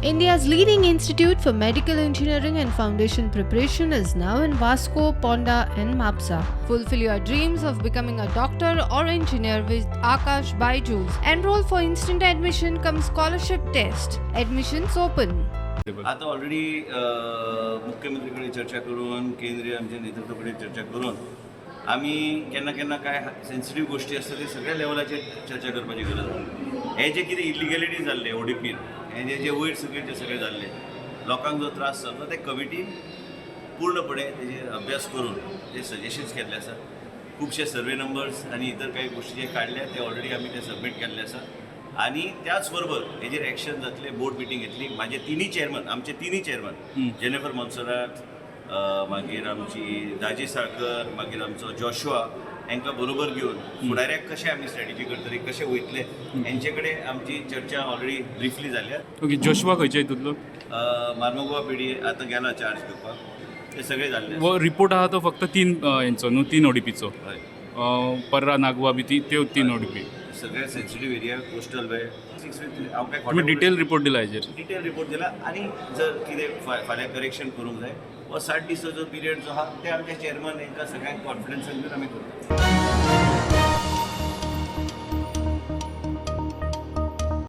India's leading institute for medical engineering and foundation preparation is now in Vasco, Ponda, and Mapsa. Fulfill your dreams of becoming a doctor or engineer with Akash Byju's. Enroll for instant admission cum scholarship test. Admissions open. आता already मुख्यमंत्री कडेन चर्चा करून, केंद्रीय आमच्या नेतृत्व कडेन चर्चा करून, आमी केन्ना केन्ना काय सेन्सिटीव गोश्टी आसता ते सगळ्या लेवलाचेर चर्चा करपाची गरज आसा. हे जे कितें इलिगेलिटी जाल्ले ओडीपीन, हे जे जे वयर सकयल जे सगळे जाल्ले, लोकांक जो त्रास जालो, ते कमिटीन पूर्णपणे तेजेर अभ्यास करून ते सजेशन्स केल्ले आसा. खुबशे सर्वे नंबर्स आनी इतर काही गोश्टी जे काडल्या ते ऑलरेडी आमी ते सबमीट केल्ले आसा आनी त्याच बरोबर हेजेर एक्शन जातले. बोर्ड मिटींग घेतली. माझे तिन्ही चेअरमन, आमचे तिन्ही चेअरमन, जेनिफर मोन्सेरात, मागीर आमची दाजी साळकर, मागीर आमचो जोशुआ, हांकां बरोबर घेवन फुडाऱ्याक कशें आमी स्ट्रॅटेजी करतली, कशें वयतले, हेंचे कडेन आमची चर्चा ऑलरेडी ब्रिफली जाल्या. ओके, जोशुआ खंयच्या हितूंतलो? मार्मगोवा पिडी आतां गेला चार्ज घेवपाक, ते सगळे जाल्ले आसा. हो रिपोर्ट आहा तो फक्त तीन हेंचो न्हू, तीन ओडीपीचो? हय. पर्रा, नागवा बी ती त्यो तीन ओडीपी. सगळे सेन्सिटीव एरिया, कोस्टल वे सिक्स. हांव काय तुमी डिटेल रिपोर्ट दिला हेजेर? डिटेल रिपोर्ट दिला आनी जर कितें फाल्यां करेक्शन करूंक जाय वा 60 दिसाचो पिरियड जो आहा, ते आमच्या चेअरमन हेंकां सगळ्यांक कॉन्फिडन्सान घेवन आमी करता.